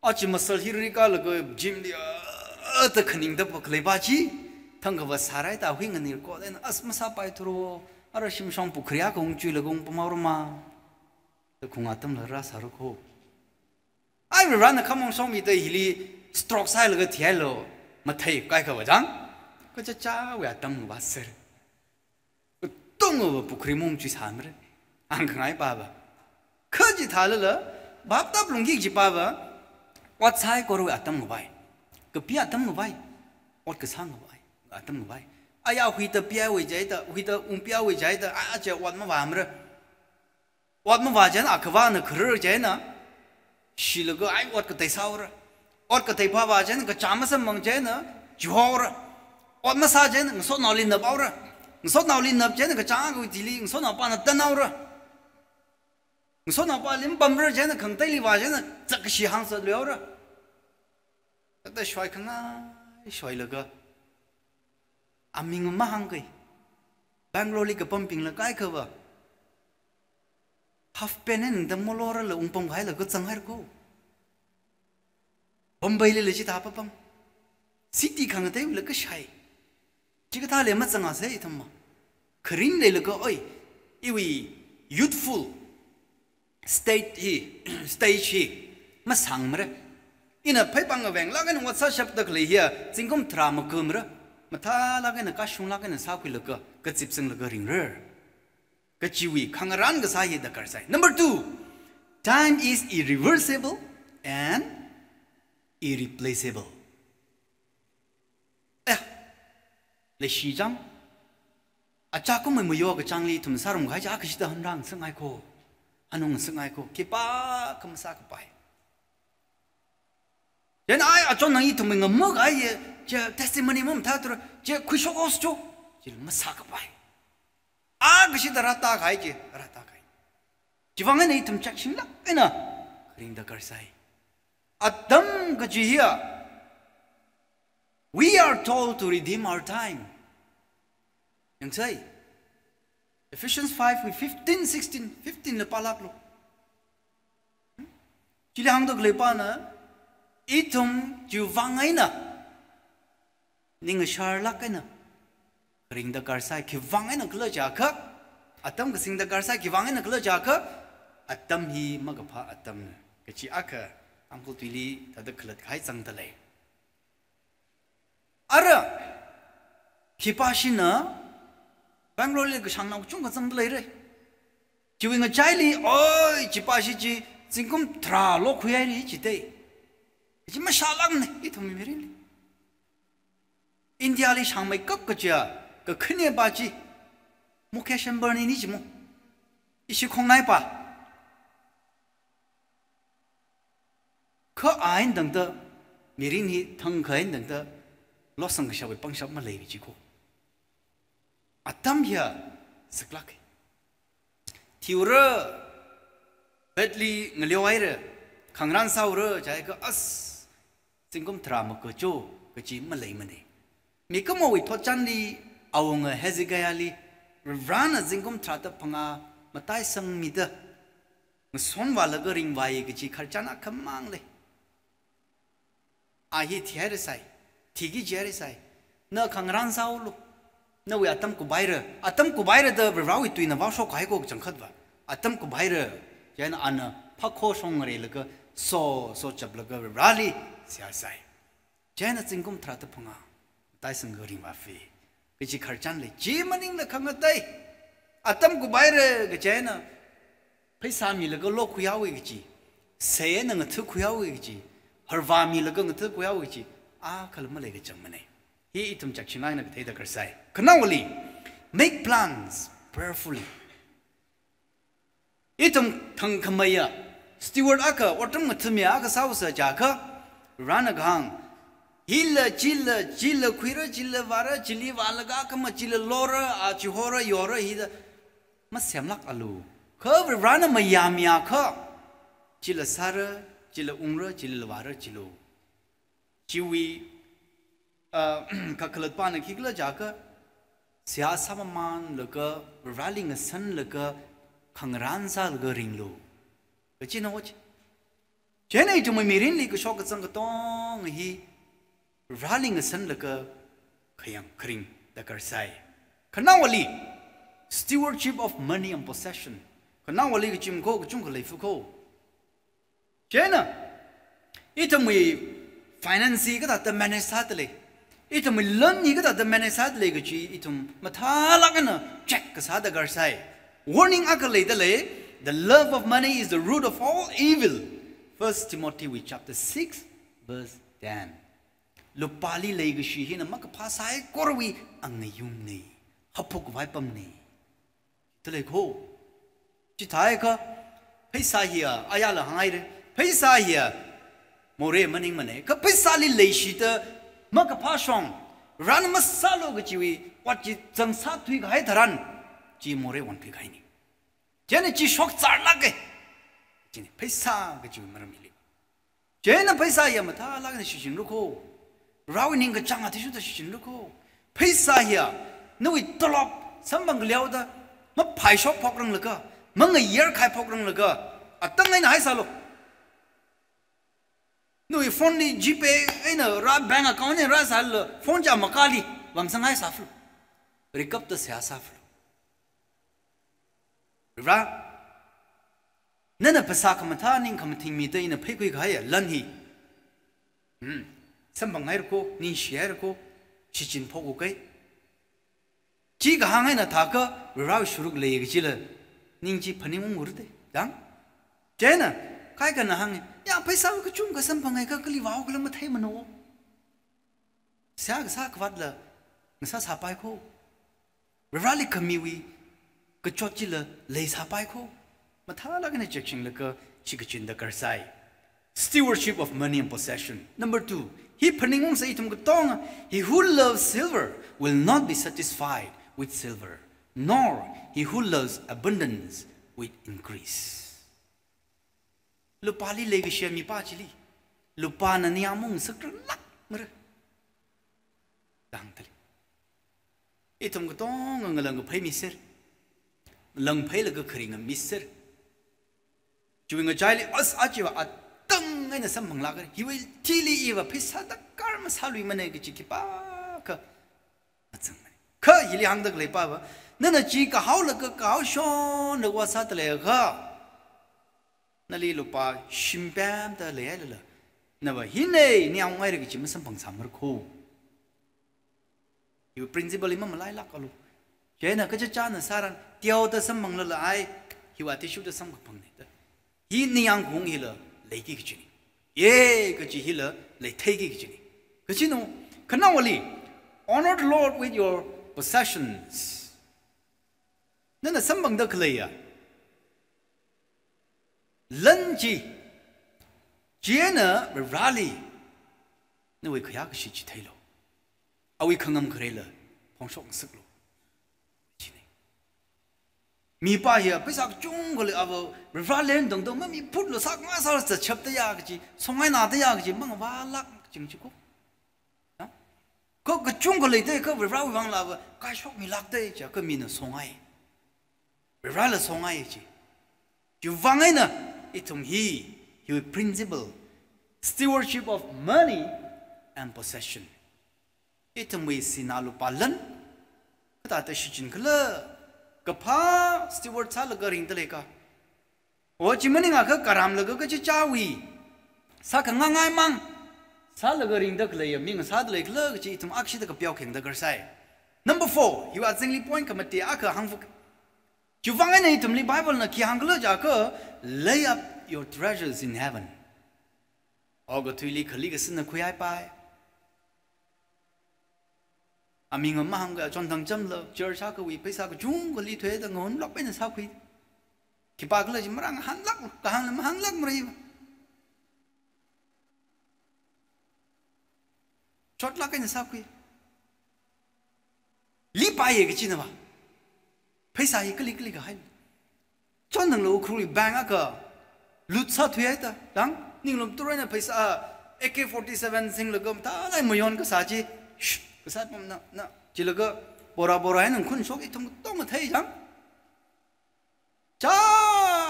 Achi masal hiri kalaga gym li, ah, da khaningda pa khalei pa chi, thangkha va sārai da hui nganir ko, then as masāpai thuro, ara shimshong pukhri akha ungchuilaga ungpamhaora ma. Da khung atamla rāsāra kho. Ai, Varena khamong shongmida hili stroke sāhailaga thihailo, mathei kaikha va chang. Kachichāwui atam ngavā sāra. Katongava pukhri mungchui sāmara. Angkhangai pa va. Kha chithālala, baptap lungki kaji pa va, ot saikorawui atam ngavai. Kapi atam ngavai. Ot kasā ngavai. Atam ngavai. Aya huida pihaiwui chida, huida ungpihaiwui chida, a, aja ot mavāmara. Ot mavā chieina akhavāna kharar chieina, shilaga ai ot katei sāhaora. Ot katei phāvā chieina kachā masamphang chieina, chihaora. Ot masā chieina, ngasotnaoli naphaora. Ngasotnaoli nap chieina, kachāngwui thili, ngasotnaopana tanhaora. Ngasotnaopali mapamra chieina, khangateili vā chieina, zakkashi hāngsatluihaora. Thāda shoi khangai, shoilaga. Aming mahāngkai. Bangalore li kapambingla kaikha va. Half pant eina da molorala ungpamhailaga zanghaira kho. Bombaylila chithā papam. City khangateiwuila kashai. Chikathāla mazangasei ithumva. Kharing leilaga oi, iwui youthful state hi, stage hi, masāngmara. Ina pheipāng avenglāk eina ot sāshapda khalei hiya, zingkum tharā makamara. Mathālāk eina kashunglāk eina sākhuilaga, kazipsanglaga ringra. Kachiwui khangarān kasā hi darkar sai. Number two, time is irreversible and irreplaceable. Eh, leishi chang. Achā kum mai mayo kachāngli ithum sārum kahai chi akha shida hanrang sāngai kho. Hanung sāngai kho. Khipākha masākapai. Then ai achon nang ithum ngamuk ai ye, che testimony mamathā thura, che khuishok os cho. Chila masākapai. Akha shida rātākahai chi, rātākahai. Chiwuivang eina ithum chaksinglāk eina kharing darkar sai. Atam kaji hiya, we are told to redeem our time. Yangsei. Ephesians five wui fifteen, sixteen, fifteen la pālāklu. Chili hāngda khalei pana, ithum chiwuivang eina, ning asharlāk eina kharing darkar sai, khiwuivang eina khala jiakha, atam kasing darkar sai, khiwuivang eina khala jiakha, atam hi makaphā atamna. Kachi akha, Tangkhul tuili thāda khalatkahai zangda lei. Ara, khipāshina, Bangalore li kashangnao kachungkha zangda leira. Chiwui ngachaili, oi, chipāshi chi, zingkum tharā lokhuihaira chithei. Chi mashālākmana, ithumwui mirinli. India li shāngmeikap kaja, kakhane pa chi, Mukesh Ambani ni chi mo. Ishi khongnai pa. Kha a eina tangda, mirin hi thangkha eina tangda, losang kashapwui pangshap malei kaji kho. Atam hiya, ziklāk. Thiura, bed li ngaleohaira, khangarān sāura, jiakha as, zingkum tharā makacho, kaji maleimana. Mikumowui thotchanli, awunga Hezekiahli, Varena zingkum tharāda phangā mataisangmida, ngasonvālaga ringvāya kaji khararchan akhamang lei. A hi thihaira sai, thiki jihaira sai, na khangarān sāulu, nawui atam kuphaira, atam kuphaira da Varewui tuina vāshok kahai kho kachangkhatva, atam kuphaira, chieina ana phākho shong ngareilaga, so, so chaplaga Vareli, seihā sai. Chieina zingkum tharāda phangā, mataisanglaga ringvāfa. Kaji khararchan lei, chi maningla khangatei. Atam kuphaira kaji eina, pheisā milaga lokhuihaowa kaji, seina ngathakhuihaowa kaji, harvā milaga ngathakhuihaowa kaji, akhala malei kachangmana. Hi ithum chaksinglāk eina kathei darkar sai. Khanaowali, make plans prayerfully. Ithum thangkhameiya, steward akha, otram ngathamiya akha sāhaosa jiakha, Varena kahāng, hila, chila, chila khuira, chila vāra, chili vālaga akhama, chila lora, a chihora, yora, hida, masemlākalu. Kha Varivarana mayāmiakha, chila sāra, chila ungra, chila vāra, chila. Chiwui, ah, kakhalatpana khikhala jiakha, seihā sāmamānlaga, Varivarali ngasanlaga, khangarān sālaga ringlu. Kachina ochi. Chieina ithumwui mirinli kashok kazang katonga hi Varivarali ngasanlaga khayang kharing darkar sai. Khanaowali, stewardship of money and possession. Khanaowali kachim kho, kachungkha leifuk kho. Chieina, ithumwui finance hi kathāda manage sādalei. Ithumwui lan hi kathāda manage sādalei kaji ithum mathālāk eina check kasā darkar sai. Warning akha leidalei, "The love of money is the root of all evil." First Timothy wui chapter six, verse ten. Lupāli leikashi hina makaphā saikorawui angayungna. Haphok khavai pamna. Dalei kho. Chithākha, pheisā hiya, ayala hānghaira. Pheisā hiya, morei maningmana. Kha pheisāli leishida, makaphā shong, Varena masālu kajiwui, ot chi zangsā thuikahai tharan, chi morei onkhui kahaina. Chieina chi shokzarlāka. Chieina pheisā kajiwui maram hili. Chieina pheisā hiya mathālāk eina shichinra kho. Varewui ningkachāng athishurda shichinra kho. Pheisā hiya, nawui tolop, samphang khaleoda, maphaishok phokranglaga, mangayar khai phokranglaga, atang eina haisālu. Nawui phone li GPay eina rā, bank account eina rāsālu, phone chi makāli, vāngsang haisālu. Rikapta seihā sālu. Varivara, nana pheisā khamathā ning khamathing mida ina pheikhui kahaiya lan hi. Hmm. Samphang haira kho, ningshi haira kho, shichin phok ukai. Chi kahāng eina thākha, Varivara shuruk lei kajila, ning chi phaningung ura de. Dang? Chieina, kaikhana hānga, ya pheisā kachungkha samphang haikha kali vāo kala matheimana. Seihā kasā khavātla, ngasā sāpai kho. Varivarali khamiwui kachot chila leisāpai kho. Mathālāk eina check singlaga shichin darkar sai. Stewardship of money and possession. Number two, hi phaningung sai ithum katonga, "He who loves silver will not be satisfied with silver, nor he who loves abundance with increase." Lupāli leikashiya mipā chili, lupāna ningyāng maungsakralākmara. Dang dalei. Ithum katonga ngalang kaphai miser. Langphailaga kharing miser. Chiwui ngachaili as achiva atang eina samphanglākra. Hiwui thili iva pheisā darkar masāluimana kaji khipākha mazangmana. Kha hili hāngda khalei pava, nana chi kahaolaga kahao shonlaga sāda leiakha, nali lupā shimpemda leihailala, nava hina ningyāng haira kaji masamphangsāmara kho. Hiwui principle hi mamalailākalu. Chieina kachichāna sāran, teoda samphanglala ai, hiva athishurda samkaphangna da. Hi ningyāng khaung hila leiki kajina. Ye kaji hila leitheiki kajina. Kajina, khanaowali, "Honor the Lord with your possessions." Nana samphangda khaleiya lan chi, chieina Varivarali nawui khayākashi chitheilu. Awui khangam khareila phongshok ngasaklu. China. Mipā hiya pheisā kachungkha leiava, Varivara lendongda mamiphutlu, sākhangai sāla zatshapda ya kaji, songai nada ya kaji, mangavālāk kaching chi kho. Ya? Kha kachungkha leida, kha Varivarawui vang lava, kaishokmilākda chiakha mina songai. Varivarala songai chi. Chiwui vang eina, ithum hi, hiwui principle, stewardship of money and possession. Ithumwui sinā lupā lan, kathāda shichinkhala, kaphā steward sālaga ringda leika. O chi maningakha karamlaga kachichāwui, sākhangaingaimang sālaga ringda khaleiya mi ngasāda leikhala kaji ithum akshida kapeo kheng darkar sai. Number four, hiwui azingli point khamate akha hāngphok. Chiwui vang eina ithumli Bible na khi hāngkhala jiakha, "Lay up your treasures in heaven." Okathuili khali kasāna khuihaipai. Aming mahāngakha chonthang chamla, church akhawui pheisā kachungkha lithuida ngahunlok eina sākhui. Khipākhala chi marāngahānlāk, kahāngla mahānglākmara hiva. Chotlāk eina sākhui. Lipaiya kajina va. Pheisā hi kali kali kahai. Chon thanglu Ukhrulli bank akha loot sāthuihaida, dang, ninglum turaina pheisā, A K forty-seven singlaga mathālāk mayon kasā chi, shh, kasā pamna, na, chilaga bora bora eina khunshok ithum katonga thei jang. Cha,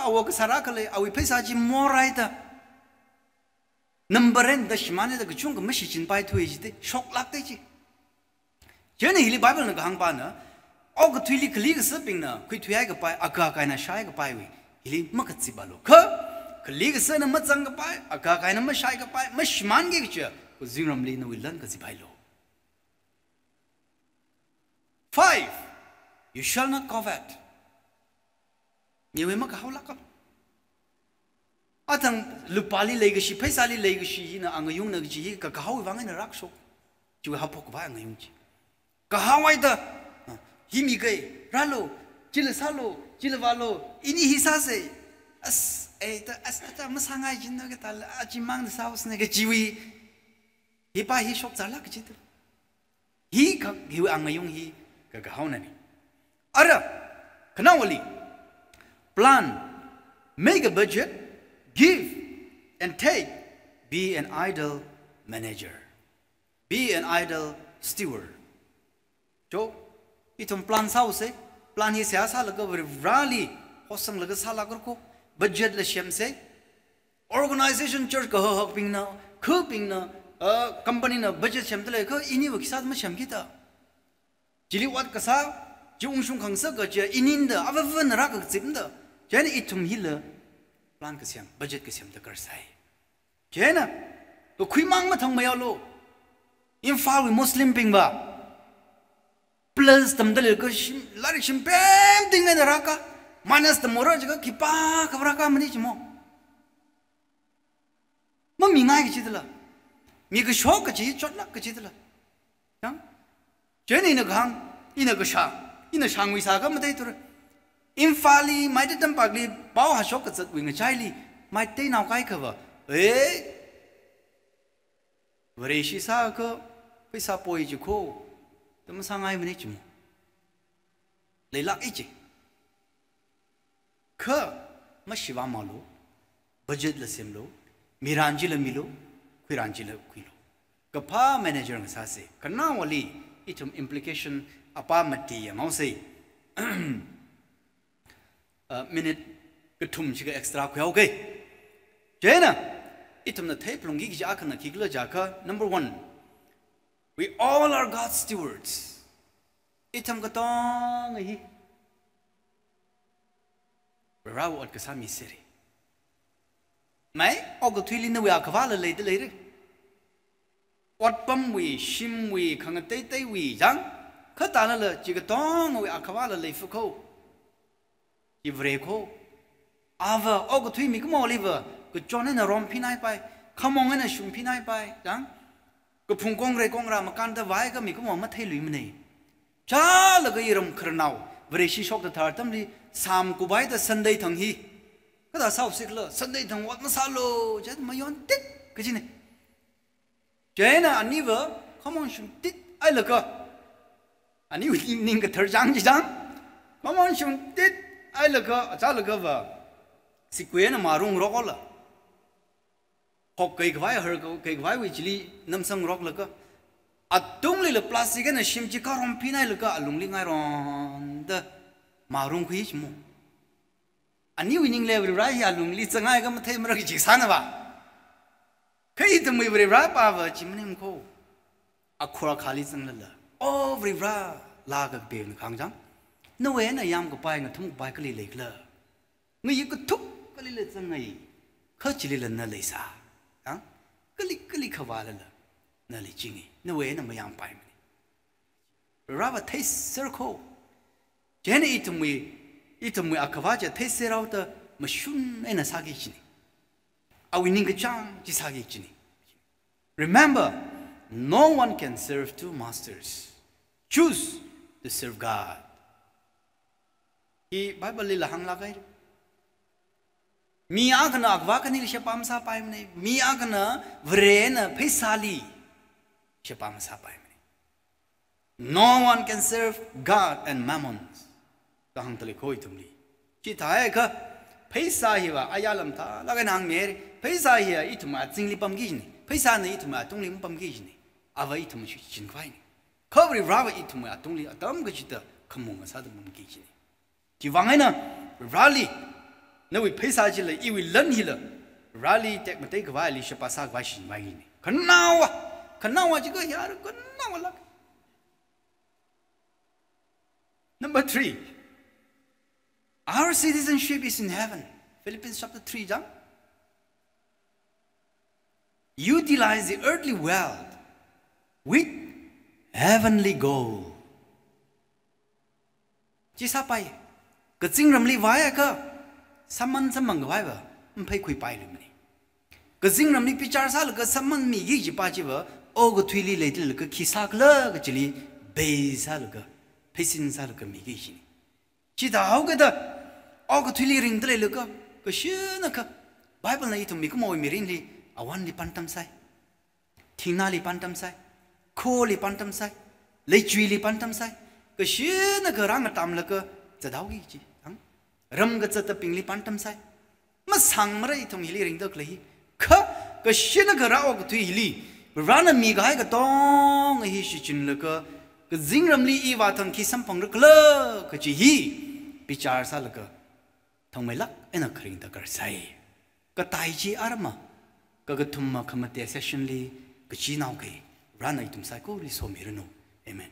awo kasā rākhalei, awui pheisā chi morhaida. Number eina da shimānhaida kachungkha mashichinpaithui jite, shoklākte chi. Chieina hili Bible na kahāngpana, okathuili kali kasābingna khuithuihai kapai, akha akha eina shāhai kapaiwui hili makazipalu. Kha, kali kasāna mazang kapai, akha akha eina mashāhai kapai, mashimānki kaja, kazingramli nawui lan kaziphailo. Five, you shall not covet. Miwui makahaolākalu. Athang lupāli leikashi, pheisāli leikashi hina angayungna kaji hi kakahao vang eina rākashok. Chiwui haophok khavai angayung chi. Kahaohaida, ah, hi mikei, rālu, chila sālu, chila vālu, ini hi sāsei. As, eh, ta, as, ta, masāngai jin na katala, achimang da sāhaosei na kajiwui. Hipa hi shokzālāk kaji tu. Hi khak, hiwui angayung hi kakahaonani. Ara, khanaowali, plan, make a budget, give and take, be an idle manager, be an idle steward. Cho, ithum plan sāhaosei, plan hi seihā sālaga Varivarali hosanglaga sālākra ko, budget la semsei, organization church kahak hakbingna, khabingna, uh, company na budget semdalei kha iniwui khisā masemkida. Chili ot kasā, chi ungshung khangasak kaja ininda, avāvana rākazipda. Chieina ithum hila plan kasem, budget kasem darkar sai. Chieina, kakhuimang mathang mayaolu. Imphalwui Muslimbingva plus tamdalei kha shim, lairik shimpemting eina rāka, minus tamora jiakha khipākha rākamani jimo. Mamingai kajidala. Mikashok kaji, chotlāk kajidala. Yang? Chieina ina kahāng, ina kashā, ina shāngwui sākha matheithura. Imphalli, Meitei tampakli, pao hāshok kazatwui ngachaili, Meiteinao kaikhava, eh, Vareshi sākha, pheisā poi jiko, da masāngaimana jimo. Leilāka ji. Kha, mashivāmalo, budget la semlo, miran chila milo, khuiran chila khuilo. Kaphā manager ngasāsei, khanaowali, ithum implication apa mati yanghaosei. Uh, minute kathum shikha extra khuihaoke. Chieina, ithumna theiphalungki kaji akhana khikhala jiakha, number one, we all are God's stewards. Ithum katonga hi Varewui ot kasā mi seri. Mai, okathuili nawui akhavāla leida leira. Otpamwui, shimwui, khangateiteiwui, jang, khatalala, chi katongawui akhavāla leifa ko. Chi Vare ko. Ava, okathui mikumoliva, kachon eina romphinaipai, khamong eina shumphinaipai, jang. Kaphung kongre kongra makānda vāakha mikumo matheiluimana. Chālaga iram khararnao, Vareshi shokta thar atamli, Psalm kupaida Sunday thang hi. Kathā sāhaosi khala, Sunday thang ot masālu, chieina mayontit kajina. Chieina aniva, khamong shumtit hailaga. Aniwui ning kathar chang chi chang. Khamong shumtit hailaga, achālagava. Sikuina marungrokla. Hok kaikhavai, har kaikhavaiwui chili namsangroklaga, atunglila plastic eina shim chi kharomphinailaga alungli ngaironda marungkhui jimo. Aniwui ningli Varivara hi alungli zanghaiakha mathei marak chi sānava. Kha ithumwui Varivarapava chi maning ko. Akhor akhali zanglala, O Varivara, laga kapena khangjang. Nawui eina yamkapai ngathumkapai kali leikhala. Ngayi kathuk kalila zangngai, kha chilila na leisā. Yang? Kali, kali khavālala na leichingi. Nawui eina mayangpaimana. Rava theiser ko. Chieina ithumwui, ithumwui akhavā chi theiserhaoda mashun eina sāki kajina. Awui ningkachāng chi sāki kajina. Remember, no one can serve two masters. Choose to serve God. Hi Bible lila hānglākai. Mi akhana akhavā khanili sheba masāpaimana. Mi akhana Vare eina pheisāli sheba masāpaimana. No one can serve God and mammon. Kahāng talei ko ithumli. Chithākha, Pheisā hiva ayā lamthālāk eina hāngmira. Pheisā hiya ithum azingli pamki kajina. Pheisāna ithum atungli mapamki kajina. Ava ithum shichin khavai eina. Kha Varivarava ithum atungli atam kachida khamong sāda pamki kajina. Chiwui vang eina Vareli, nawui pheisā chila, iwui lan hila, Vareli tekmatei khavai, leishapā sākhavai shichinvai kajina. Khanaowa, khanaowa jiakha yara khanaowa lāk. Number three, our citizenship is in heaven. Philippians chapter three chang. Utilize the earthly wealth with heavenly goal. Chi sāpai, kazingramli vāakha, sāman sāmang khavaiva, mapheikhuipailuimana. Kazingramli bichar sālaga sāman miki kajipa chiva, okathuili leilaga khi sākhala kajili bei sālaga, pheisin sālaga miki kajina. Chithāhaokida, okathuili ringda leilaga, kashinakha, Bible na ithum mikumowui mirinli, awanli pantam sai, thingnāli pantam sai, kholi pantam sai, leichuili pantam sai, kashinakha rāngatamlaga zathaoki kaji, ang, ram kazatabingli pantam sai. Masāngmara ithum hili ringda khalei hi. Kha, kashinakha rā okathui hili, Varena mikahai katonga hi shichinlaga, kazingramli iva thang khi samphangra khala kaji hi bichar sālaga, thangmeilāk eina kharing darkar sai. Katai chi arama, kakathuma khamate session li kachinao kahai, Varena ithum saikorali somiranu. Amen.